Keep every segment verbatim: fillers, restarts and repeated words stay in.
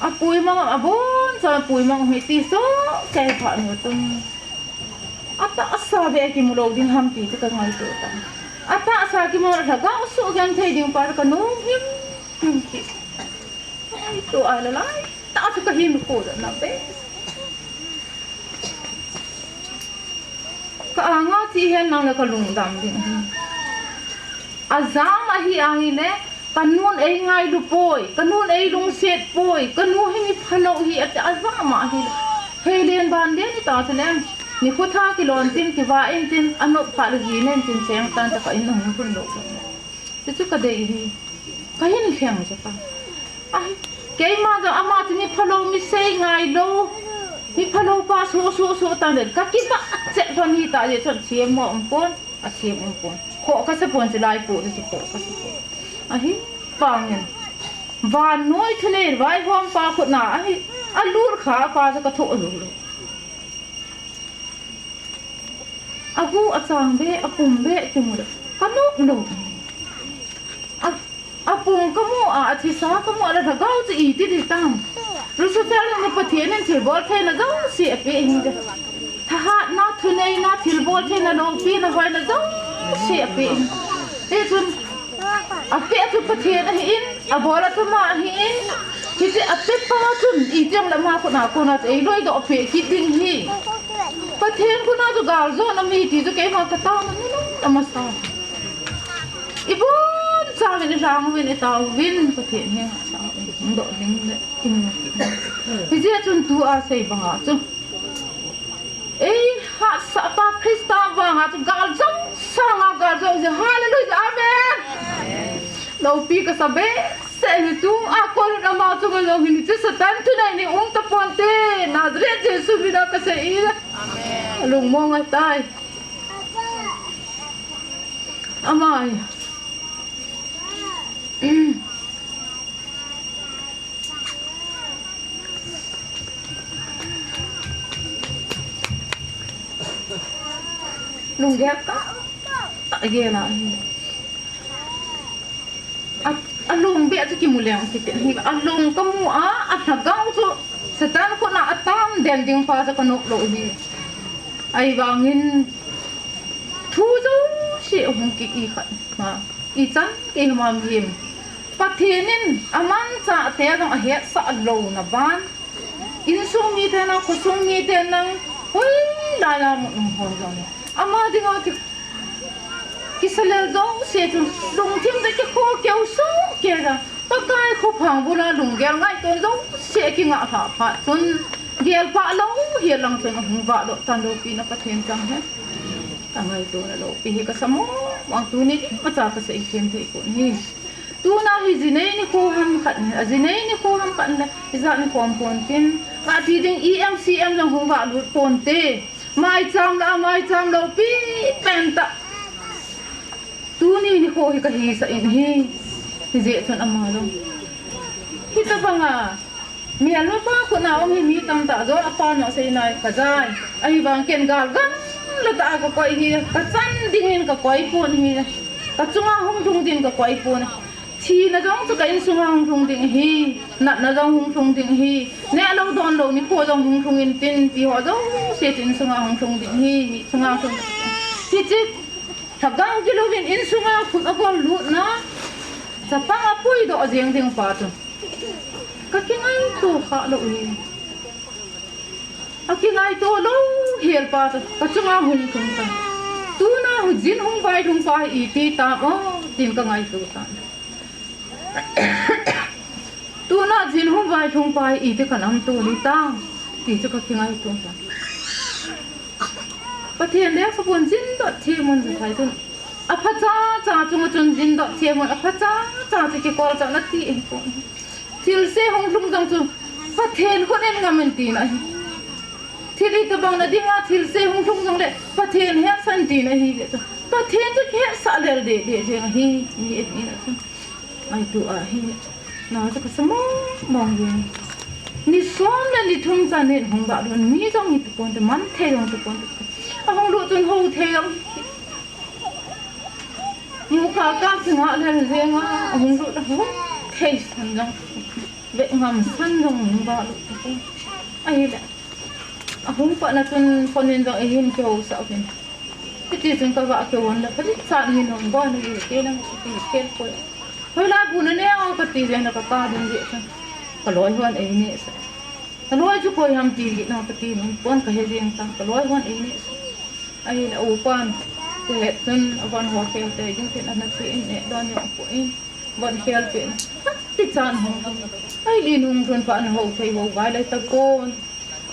Apui mang, abon cha apui mang hi ti so, kei pha nu tum. Atahsa be kimu lou ding ham ti chu ka ngaito ta. Atahsa kimu lhagao sugenthei ding pa ka nom him him kit. Ai, tu a la lai. Ta chu ka hin ko da na be. Ka anga chi hen nang le ka lungdam ding. Ajam ahi ahi le, ka nun ei ngailu poi, ka nun ei lungset poi, ka nu hi mi phalou hi ati ajam ahi le. Hei len ban len ta chu le, nikho tha kilon tin, kiva in tin, anop kha le ji nen tin, cheng tan ta ka in hung pun lou. Chuchu ka dei hi. Ka hin lheng chu ka. Ai, keima jong ama chu mi phalou, mi sei ngailou. Mi phalou pa so, so, so tan le. Ka kivah chet lhon hi ta jeh chun thiam mo um pon, a thiam um pon. Kho ka sa pon chu lai pu chu kho ka sa pon. Ahi, pangin. Vannoi thunei vaihom pa khut na ahi. A lut kha pa chu ka thoh lou lou. Agu achang be, apum be, kimu le. Ka nop lou. A, apum ka mu a, athisa ka mu a, la lhagao chu iti di tam. Lucifer na Pathen in thilbol theina jouse apeh hi. Thahatna, thuneina, thilbol theina, loupina, hoina jouse apeh hi. Hichun, apeh chu Pathen ahin, abol a chu ama ahin, hiche apepa chun, itiang le ama khut a kona chu eiloi doh peh kit ding hi. Pathen khut a chu galjona mi ti chu keima ka taona nunung amasa. Ibon chauvin, ilhang uvin, itao uvin, Pathen henga taovin, hung doh ding le, imu kit. Hijeh chun tua sei banga chu. Eihahsah pa Christa vanga chu galjona sanga galjona hi. Hallelujah, amen. Loupi kasa behseh hi tu a kol in ama chunga jong hin hiche Satan thunei ni um taponte. Nazareth Jesu mina kasei e. Amen. Lungmong ahitai. Ama hi. Lunggel ka, ta gel a hi. A, alung beh chu kimu leng kiti hi. Alung ka mu a, alhagao chu Satan khut a atam den ding pa chu ka nop lou hi. Ahivangin thu jouse hung ki i khat ma. Ichan keima mihem. Pathen in amanchah te jong ahetsah louna ban. Insung mite nang, khosung mite nang, hoilai a mun um ho jong. Ama dinga ki, kisalel jouse chun, lungthim te kikho keu soh keu jong. Pakai khophang bula lunggel ngaito jouse kingah lhah phat chun, gelpha lou hi lang chun ahung vahdoh tan loupina Pathen chang hen. Ka ngaitona loupi hi kasa mong mong, tuni imacha kasei them thei pon hi. Tuna hi jinei nikho ham khat, ajinei nikho ham khat le, ijat nikho ham pon tin, kati ding E M C M jong hung vahlut ponte. Maicham la, maicham loupi pen tah. Tuni nikho hi kahisah in ahi. Hijeh chun ama jong. Hitabanga. Melmapa khut a um hi mi tamtah jong apa noh sei nai kajai. Ahivang ken gal gamla tah a kakoi hi, kachan dingin kakoi pon hi. Kachunga hung lhung din kakoi pon. Thina jong chu ka insunga hung lhung ding ahi. Natna jong hung lhung ding ahi. Nehlou donlou nikho jong hung lhung intin, ti ho jouse chu insunga hung lhung ding ahi. Mi chunga hung lhung ding ahi. Hiche Lhagao gilouvin insunga khut agol lutna, chapang apuidoh jeng ding pa chu. Ka kingaito kha lou hi. Akingaito lou hel pa chu, kachunga hung lhung ta. Tuna hu jin hung vai lhung pa hi iti tam o, tin ka ngaito ta. Tuna jin hung vai lhung pa hi iti kanam tu li ta, ti chu ka kingaito ta. Pathen lekhabun jin dot them un, jathai chun. Aphacha cha chunga chun jin dot them un, aphacha cha chu kikolchahna ti in pon. Thilse hung lhung jong chu Pathen khut in ngam in tina ahi. Thil itobang na dinga thilse hung lhung jongle Pathen hetsah in tina ahi. Pathen chu kihetsah lel deh deh jeng ahi. Mi in ina chun. Ai tu ahi. Na chu kasa mong mong jeng. Ni som le ni thum chan in hung vah lhun, mi jong hi tu ponte, man thei jong tu ponte. Ahung lut chun ho thei jong. Mu kha ka kingah lel jeng a, ahung lut a ho thei san jong. Ve ngam san jong um ba lu ta ko. Ahile. Ahung pat na chun phone in jong eihin kihousah uvin. Hiti chun ka ga kihou le, khatit chan hin hung ba nu ke na ti ke ko. Hoilai bu na ne o kati jeng na ka pa ding jeh chun. Ka loi hon eini sa. Ka loi chu koi ham ti jeh na kati nom pon kahe jeng ta. Ka loi hon eini sa. Ahile u pan. Ka het chun avan ho khel te ding tin ana che in e don jong poi. Von khel pen. Ti chan hung. Ai li nung run pa na ho thei ho vai lai ta kon.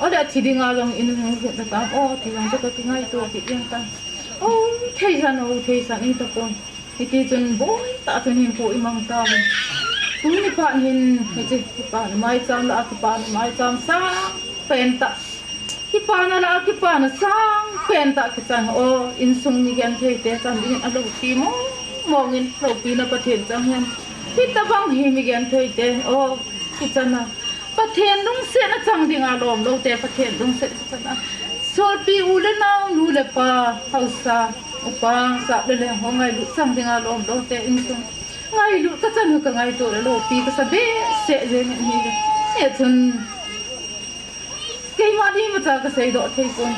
O da thi ding a jong in hung run ta tam. O thi jong ka kingaito kit jeng tam. O thei san o thei san i ta kon. Hiti chun boi ta chun hin ko i mang ta. Tuni pa hin hiti pa mai cham la ki pa mai cham sa pen ta. Kipana la, kipana sang pen ta kichan o, insung mi genthei te chan dingin a loupi mong mong in loupina Pathen chang hen. Hitabang hi mi genthei te o, kichan a. Pathen lungsetna chang ding a lom lou te, Pathen lungset kichan a. Solpi u le nao, nu le pa, haosa, upa, sap le leng ho ngailut chang ding a lom lou te insung. Ngailut ka chan u ka ngaito le loupi ka sa behseh jeng in hi le. E chun Keima ding imacha ka seidoh thei pon.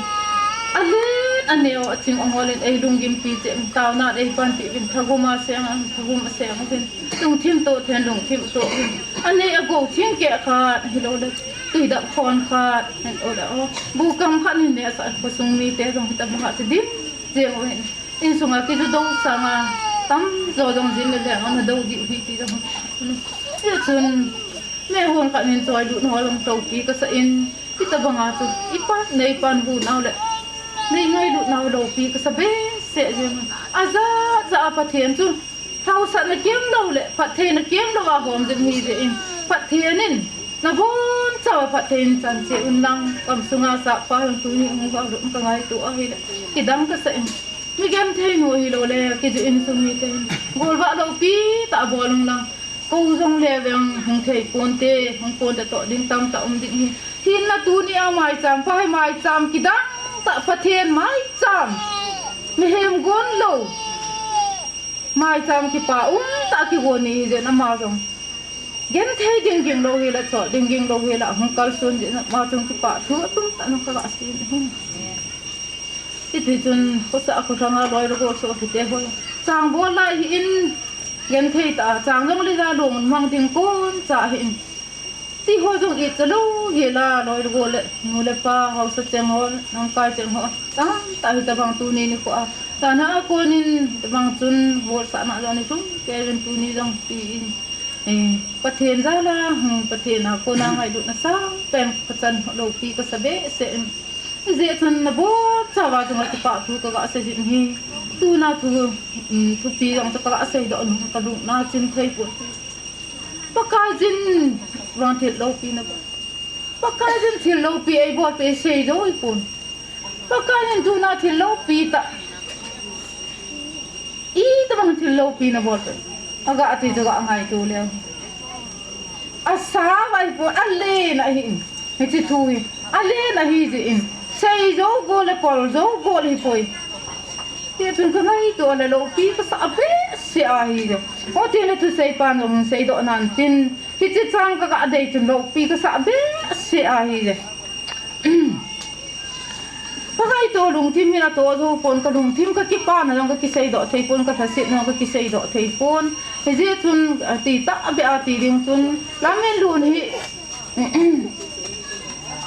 Alen aneo aching angol in ei lunggimpi cheh in taona ei panpi uvin thagum a seng ang, thagum a seng uvin. Lungthim toh then lungthim toh uvin. Anei agou thing keh khat hilou le. Tui dap khon khat hilou le. O, bu kam khat hin ne asa khosung mite jong hitabang a che dim jeng uvin. Insunga kiju dou sanga tamjo jong jin le le ana dou diu hi ti jong. Hijeh chun Mehon khat in choilut ho jong loupi kasa in, hitabanga chu, ipan, neipan hunau le, nei ngailut nau loupi kasa behseh jeng. Ajat jat a Pathen chu, haosatna kemlou le, phattheina kemlou a hom jing hijeh in, phattheina in, nabonchauva phatthei in chan cheh unlang, kamsunga sahpa hung tuni hung valut ka ngaito ahile, kidang kasa in, mi genthei nu hilou le, kiju insung mite hin, golvah loupi tah bol unlang, Kou jong le veng hung thei ponte, hung ponte toh ding tamtah um ding hi. Hinna tuni a maicham, pa hi maicham kidang tah Pathen maicham. Mihem gon lou. Maicham kipa um tah kigon ni hijeh in ama jong. Genthei ding ging lou hila chol, ding ging lou hila hung kalson jeh in ama jong kipa thu atum tah nung ka ga sei in hin. Hiti chun, khosah khosanga loi le gol soh kite hoi. Chang bol lai hi in, genthei tah a, chang jong le ja long mang ding kon cha hi in. Ti ho jong icha lou hila, loi le gol le, nu le pa, haosa cheng ho, lamkai cheng ho. Tamtah hitabang tuni nikho a. Tana a kon in, hitabang chun, bol sahna jong ni sum, kei jong tuni jong ti in. Eh, Pathen jal a, hmm, Pathen a kona ngailutna sang pen kachan loupi kasa behseh in. Hijeh chun nabonchauva chunga kipa thu ka ga sei jin hi. Tuna thu, um, thupi jong chu ka ga seidoh nung ka lungna chim thei pon. Pakaiyin vang thil loupi nabol. Pakaiyin thil loupi eibolpeh sei jou hipon. Pakaiyin tuna thil loupi tah. Itobang thil loupi nabol peh. Aga ti chu ga ngaito leu. Asa vai pon, alen ahi in. Hiche thu hi. Alen ahi jeh in. Sei jou bol le kol jou bol hipoi. Hijeh chun ka ngaito le loupi kasa behseh ahi jeh. O ti le thusei pan jong seidoh nan tin. Hiche chang ka ga dei chun loupi kasa behseh ahi jeh. Ka ngaito lungthim hi natoh jou pon, ka lungthim ka kipana jong ka kiseidoh thei pon, ka lhasetna jong ka kiseidoh thei pon. Hijeh chun, ati tahbeh a ti ding chun, Lamminlun hi,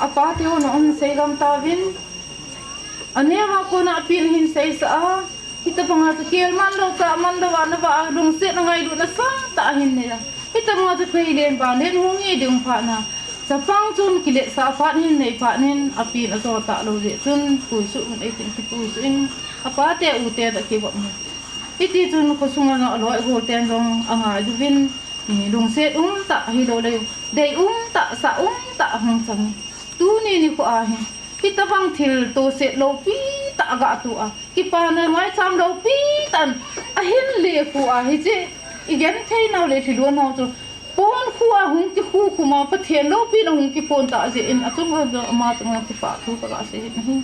apa te hon ahin sei gam tauvin. Aneo a kona apin ahin seisah a. Hitabanga chu kel man lou, chah man lou, ana vah a lungsetna ngailutna sangtah ahin nei a. Hitabanga chu pheilen vanlen hung hi ding phat na. Chapang chun kiletsah phat in nei phat in apin ajo talou jeh chun puisuh un eitin kipuisuh in apa te u te toh kivop in. Hiti chun khosunga aloi agol ten jong angai uvin, lungset umtah hilou le dei umtah, sah umtah ahung chang. Tuni nikho a hi. Hitabang thil toset loupi tah aga to a. Kipana maicham loupi tah in ahin le khu a hiche. I genthei nau le thilgon nau chu. Pon khu a hung kikhu khum a Pathen loupina hung kiphon tah jeh in achunga jong ama chunga kipa thu ka ga sei in ahi.